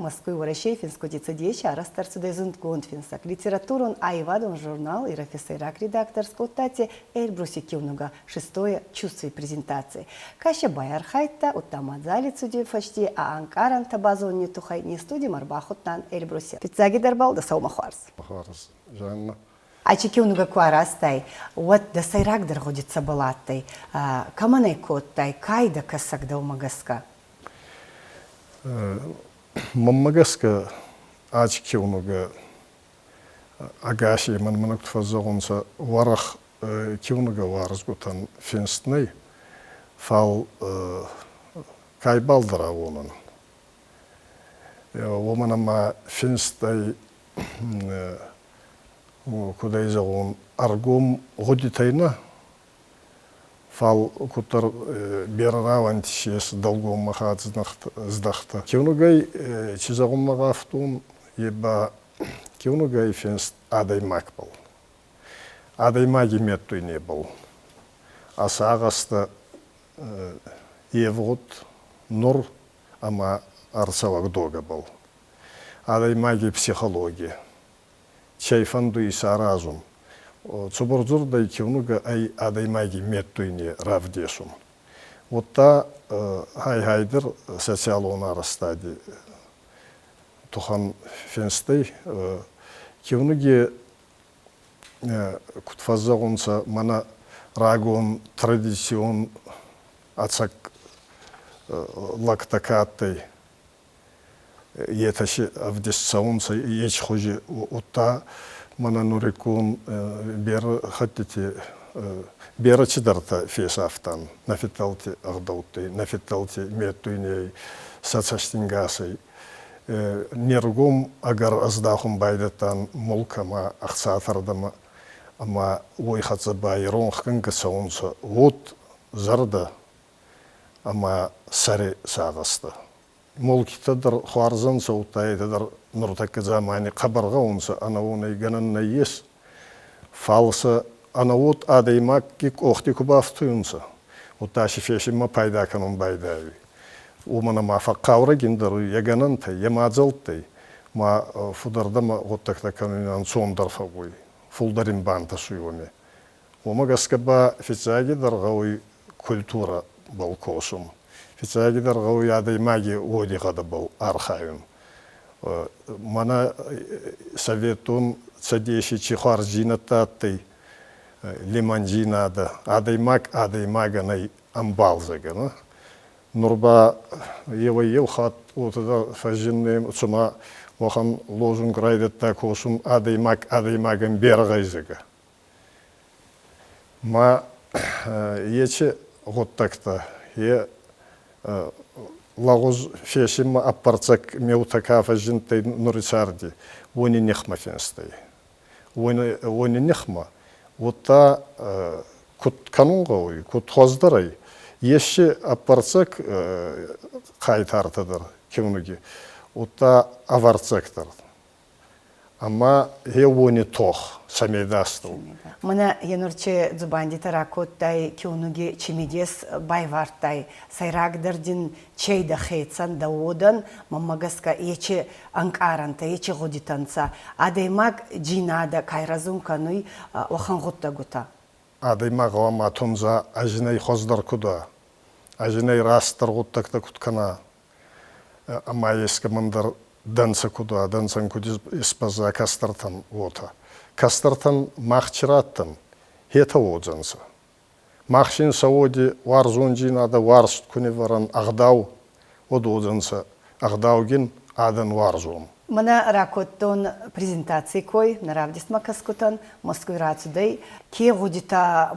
Мӕскуй Уӕрӕсей финсгути Цӕдеси арӕзт ӕрцудӕй зундгонд финсӕг, литературон аййевадон журнал Ирӕфи сӕйраг редактор Скъодтати Эльбруси киунугӕ «Шестое чувство» презентаци. Ка си байархайдта, удта мадзали цуди фӕсте ӕ ӕнкъарӕнтӕ базонуни туххӕй не студимӕ ӕрбахудтан Эльбруси. Фиццагидӕр бал дӕ сӕумӕ хуарз. Хуарз, Жанна. Ачи киунугӕ ку аразтай, уӕд дӕ сӕйрагдӕр гъуди цӕбӕл адтӕй? Кӕмӕн ӕй кодтай, ка дӕ кӕсӕг дӕумӕ гӕсгӕ? Мӕнмӕ гӕсгӕ, ачи киунугӕ ӕгасей мӕнмӕ куд фӕззӕгъунцӕ, уӕрӕх киунугӕ уарзгутӕн финст нӕй, фал кайбӕл дӕр уомӕн. Уомӕн ӕма финст ӕй, куд ӕй зӕгъон, ӕргом гъудитӕй нӕ, фал куддӕр берӕ рауӕнти си ес дӕлгоммӕ здӕхтӕ. Киунугӕй ци зӕгъунмӕ гъавтон, е ба киунугӕй финст адӕймагбӕл. Адӕймаги меддуйнебӕл. Ӕ сагъӕстӕ евгъуд, нур ӕма ӕрцӕуӕг догӕбӕл. Адӕймаги психологи. Цӕй фӕндуй исаразун. Цубурдзурдӕй киунугӕ ӕй адӕймаги меддуйне равдесун. Удта гьай-гьайдӕр социалон арӕзтади туххӕн финстӕй киунуги куд фӕззӕгъунцӕ, мӕнӕ рагон традицион ӕцӕг лӕгтӕ ка адтӕй, етӕ си ӕвдист цӕунцӕ еци хузи, удта мӕнӕ нуриккон берӕ хӕттити берӕ цидӕртӕ фесафтан нӕ фидтӕлти ӕгъдӕуттӕй, нӕ фидтӕлти меддуйней сӕ цӕстингасӕй. Не ргом ӕгӕр ӕздахун байдӕдтан мулк ӕма ӕхцатӕрдӕмӕ, ӕма уой хӕццӕ ба иронхгӕнгӕ цӕунцӕ уод, зӕрдӕ ӕма сӕри сагъӕстӕ. Мулкитӕ дӕр хуарз ӕнцӕ, удта етӕ дӕр нуртӕккӕ дзамани хъӕбӕр гъӕунцӕ, ӕнӕ уонӕй гӕнӕн нӕййес. Фал сӕ ӕнӕуод адӕймаги къохти ку бафтуйунцӕ, удта си фесинмӕ пайда кӕнун байдайуй. Уомӕн ӕма фӕхъхъаурӕгиндӕр уй йӕ гӕнӕнтӕй, йӕ мадзӕлттӕй, ма фудӕрдӕмӕ гъуддӕгтӕ кӕнун ӕнцондӕр фӕууй, фулдӕр ин бантӕсуй уоми. Уомӕ гӕсгӕ ба фиццагидӕр гъӕуй культурӕбӕл косун. Фиццагидӕр гъӕуй адӕймаги уодигъӕдӕбӕл архайун. Мӕнӕ Советон Цӕдеси ци хуарздзийнӕдтӕ адтӕй, лимӕндзийнадӕ, адӕймаг адӕймагӕн ӕй ӕмбалдзӕгӕ. Нур ба еуӕй-еу хатт уотӕ дӕр фӕззиннӕй, цума уӕхӕн лозунг райдӕдта косун адӕймаг адӕймагӕн берӕгъӕйдзӕгӕ. Ма ечи гъуддӕгтӕ, е лӕгъуз фесинмӕ ӕппӕрцӕг меутӕ ка фӕззиндтӕй нури царди, уони нихмӕ финстӕй. Уони нихмӕ, удта куд кӕнун гъӕуй, куд хуӕздӕр ӕй, ести ӕппӕрцӕг хъайтартӕ дӕр киунуги, удта ӕвӕрццӕг дӕр. Ӕма гье тох сӕ медастыл. Мӕнӕ енурче дзубандитӕ ракодтай, киунуги чимидес байвардтай, сӕйрагдӕр дин чей дӕхецӕн, дӕ уодӕн, мӕнмӕ гӕсгӕ, ечи ӕнкъарӕнтӕ, ечи гъудитӕ нцӕ. Адӕймаг джийнадӕ ка ирӕзун кӕнуй, уӕхӕн гъуддӕгутӕ. Адӕймаг гъӕуама тундза ӕзинӕй хуӕздӕр куд уа, ӕзинӕй растдӕр гъуддӕгтӕ куд кӕна, ӕма ескӕмӕн дӕр дӕнцӕ куд уа, дӕнцӕн куд исбӕзза кӕстӕртӕн, уотӕ. Кӕстӕртӕн мах чи раттӕн, хетӕ уодзӕнцӕ. Мах син сӕ уоди уарзондзийнадӕ уарзт ку нивӕрӕн ӕгъдау, уӕд уодзӕнцӕ ӕгъдаугин адӕн уарзон. Мӕнӕ ракодтон презентаций кой нӕ равдистмӕ кӕсгутӕн Москвй рацудӕй. Ке гъудитӕ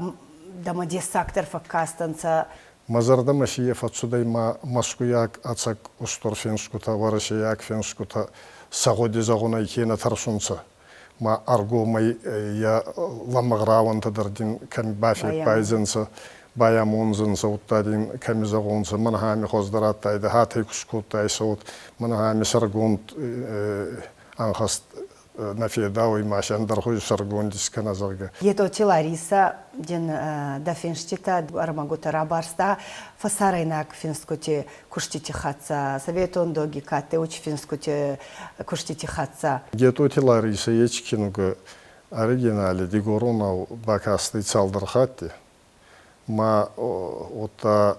дӕмӕ дессагдӕр фӕккастӕнцӕ? Мӕ зӕрдӕмӕ си е фӕццудӕй ма мӕскуйаг ӕцӕг устур финсгутӕ, уӕрӕсейаг финсгутӕ сӕ гъуди зӕгъунӕй ке нӕ тӕрсунцӕ, ма ӕргомӕй е лӕмӕгъ рауӕнтӕ дӕр дин кӕми бафеппайдзӕнцӕ, байамондзӕнцӕ, удта дин кӕми зӕгъонцӕ, мӕнӕ ами хуӕздӕр адтайдӕ, хатӕй ку скодтайсӕ, уӕд мӕнӕ ами сӕргонд ӕнхӕст Нӕ федауй ма сӕ ӕндӕрхузи сӕргонд искӕнӕ, зӕгъгӕ. Гетъоти Ларисӕ дин дӕ финститӕ ӕрмӕгутӕ рабарста фӕсарӕйнаг финсгути кустити хӕццӕ, советон доги ка адтӕй, уоци финсгути кустити хӕццӕ. Гетъоти Ларисӕ еци кинугӕ оригинали дигоронау бакастӕй цалдӕр хатти. Ма уодта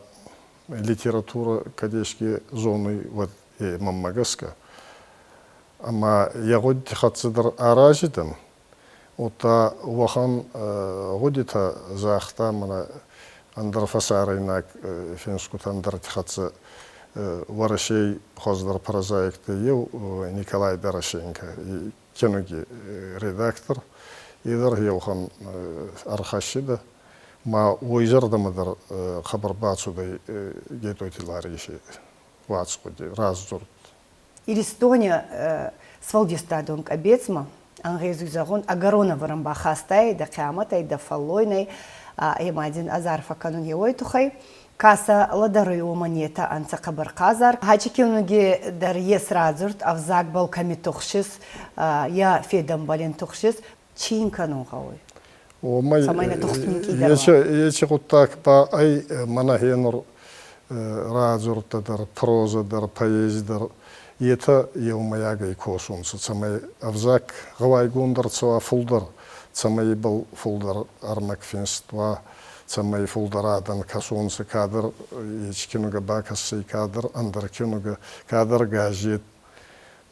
литературӕ кӕд еске зонуй, уӕд е мӕнмӕ гӕсгӕ. Ӕма е гъудити хӕццӕ дӕр арази дӕн. Удта уӕхӕн гъудитӕ загъта мӕнӕ ӕндӕр фӕсарӕйнаг финсгутӕ ӕндӕрти хӕццӕ Уӕрӕсей хуӕздӕр прозаиктӕй еу Николай Дорошенко, киноги редактор, е дӕр еуӕхӕн ӕрхӕссидӕ. Ма уой зӕрдӕмӕ дӕр хъӕбӕр бацудӕй Гетъойти Лариси уацхъуди, раздзурд. Иристони сфӕлдистадон къӕбецмӕ, ӕнгъезуй зӕгъун, ӕгӕрон ӕвӕрӕн бахастай дӕ хъиамӕтӕй, дӕ фӕллойнӕй, ӕма дин ӕз арфӕ кӕнун еуей туххӕй. Ка сӕ лӕдӕруй, уомӕн етӕ ӕнцӕ хъӕбӕр хъазар. Хачи киунуги дӕр ес радзурд ӕвзагбӕл кӕми тухсис, е федӕнбӕл тухсис, чи ин кӕнун гъӕуй? Уомӕй Цӕмӕй нӕ тухст минкъийдӕр уа. Еци гъуддаг ба ӕй мӕнӕ гьенур радзурдтӕ дӕр, прозӕ дӕр, поэзи дӕр, етӕ еумӕйагӕй косунцӕ, цӕмӕй ӕвзаг гъӕуайгонд ӕрцӕуа фулдӕр, цӕмӕй ибӕл фулдӕр ӕрмӕг финст уа, цӕмӕй фулдӕр адӕн кӕсонцӕ кадӕр еци кинугӕ бакӕссӕй, кадӕр ӕндӕр кинугӕ, кадӕр газет.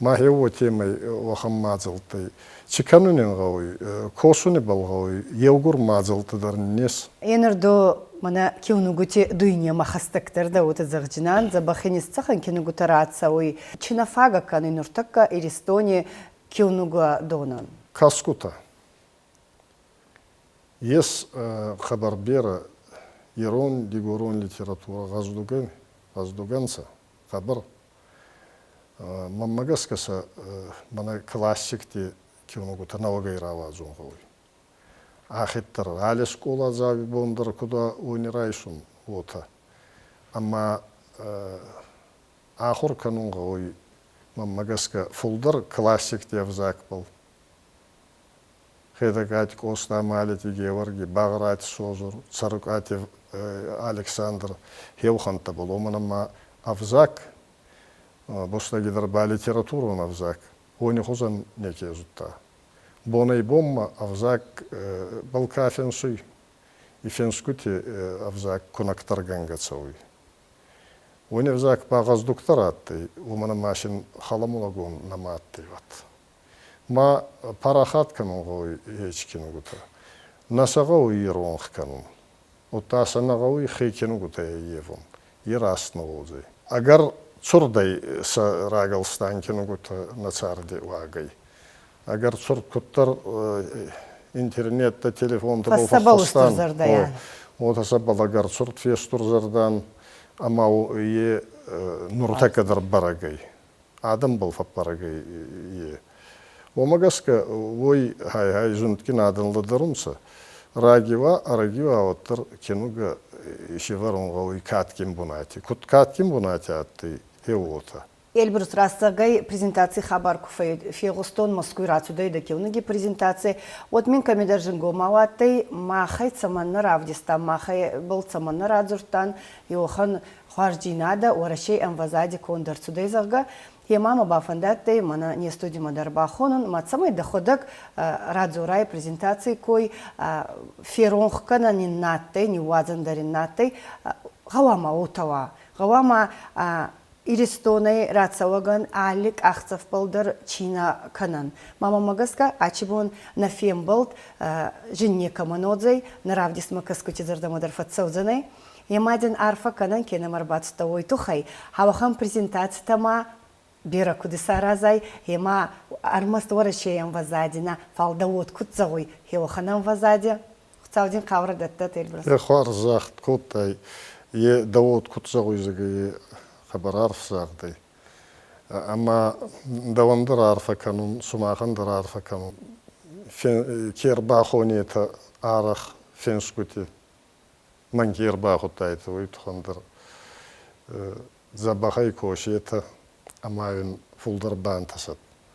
Ма гье уотемӕй уӕхӕн мадзӕлттӕй ци кӕнун гъӕуй, косун ибӕл гъӕуй, еугур мадзӕлттӕ дӕр нес. Еныр до мӕнӕ киунугути дуйнемӕ хӕстӕгдӕр дӕ уотӕ зӕгъдзинан, дзӕбӕхи нисцӕхӕн кинугутӕ рацӕуй. Чи нӕ фагӕ кӕнуй нуртӕккӕ Иристони киунугӕдонӕн? Кӕсгутӕ. Ес хъӕбӕр берӕ ирон, дигорон литературӕ гъӕздугӕн, гъӕздугӕнцӕ хъӕбӕр. Мӕнмӕ гӕсгӕ сӕ мӕнӕ классикти киунугутӕ нӕуӕгӕй рауадзун гъӕуй. Ахиддӕр алли скъоладзауи бон дӕр куд уони райсун, уотӕ. Ӕма ахур кӕнун гъӕуй, мӕнмӕ гӕсгӕ, фулдӕр классикти ӕвзагбӕл. Хетӕгкати Къоста, Малити Геуӕрги, Багърати Созур, Цӕрукъати Александр хеухӕнттӕбӕл, уомӕн ӕма ӕвзаг, бустӕгидӕр ба литературон ӕвзаг, уони хузӕн неке зудта. Бонӕй-бонмӕ ӕвзаг бал ка финсуй, и финсгути ӕвзаг кунӕгдӕргӕнгӕ цӕуй. Уони ӕвзаг ба гъӕздугдӕр адтӕй, уомӕн ӕма син халамулагон нӕма адтӕй уӕд. Ма парахат кӕнун гъӕуй еци кинугутӕ. Нӕ сӕ гъӕуй иронх кӕнун. Удта сӕ нӕ гъӕуй хе кинугутӕй ӕййевун. Е раст нӕ уодзӕй. Ӕгӕр цурдӕй сӕ рагӕлстан кинугутӕ нӕ царди уагӕй. Ӕгӕр цурд куддӕр интернеттӕ, телефонтӕбӕл фӕххуӕстан, уотӕ сӕбӕл ӕгӕр цурд фестурзӕрдӕн ӕма е нуртӕккӕ дӕр бӕрӕг ӕй. Адӕмбӕл фӕббӕрӕг ӕй е. Уомӕ гӕсгӕ уой хай-хай зундгин адӕн лӕдӕрунцӕ. Раги уа, ӕрӕги уа, уӕддӕр кинугӕ исӕвӕрун гъӕуй кадгин бунати. Куд кадгин бунати адтӕй, е уотӕ. Эльбрус рӕстӕгӕй презентаций хабар ку фегъустон, Москвй рацудӕй дӕ киунуги презентаци, уӕд мин кӕмидӕр зингомау адтӕй, махӕй цӕмӕннӕ равдистан, махӕй был цӕмӕннӕ радзурдтан, еуӕхӕн хуарздзийнадӕ Уӕрӕсей ӕмвӕзади конд ӕрцудӕй, зӕгъгӕ, ема мӕ бафӕндадтӕй мӕнӕ не студимӕ дӕр бахонун, ма цӕмӕй дӕхуӕдӕг радзорай презентаций кой, феронх кӕнӕн ин на адтӕй, ниууадзӕн дӕр ин на адтӕй, гъӕуама уотӕ уа, гъӕуама Иристонӕй рацӕуӕгӕн алли къахдзӕфбӕл дӕр цийнӕ кӕнӕн. Ма мӕмӕ гӕсгӕ, ачи бон нӕ фембӕлд зин некӕмӕн уодзӕй, нӕ равдистмӕ кӕсгути зӕрдӕмӕ дӕр фӕццӕудзӕнӕй. Ема дин арфӕ кӕнӕн, ке нӕмӕ ӕрбацудтӕ, уой туххӕй. Ауӕхӕн презентацитӕ берӕ куд исаразай, ема ӕрмӕст Уӕрӕсей ӕмвӕзади нӕ, фал дӕ уод куд зӕгъуй, уӕхӕн ӕмвӕзади. Хуцау дин хъаурӕ дӕттӕд, Эльбрус. Е хуарз загъд кодтай. Е дӕ уод куд зӕгъуй, зӕгъгӕ, е хъӕбӕр арф загъд ӕй. Ӕма дӕуӕн дӕр арфӕ кӕнун, сумахӕн дӕр арфӕ кӕнун. Ке рбахонетӕ арӕх финсгути, мӕн ке ӕрбахудтайтӕ, уой туххӕн дӕр дзӕбӕхӕй косетӕ ӕма ин фулдӕр бантӕсӕд.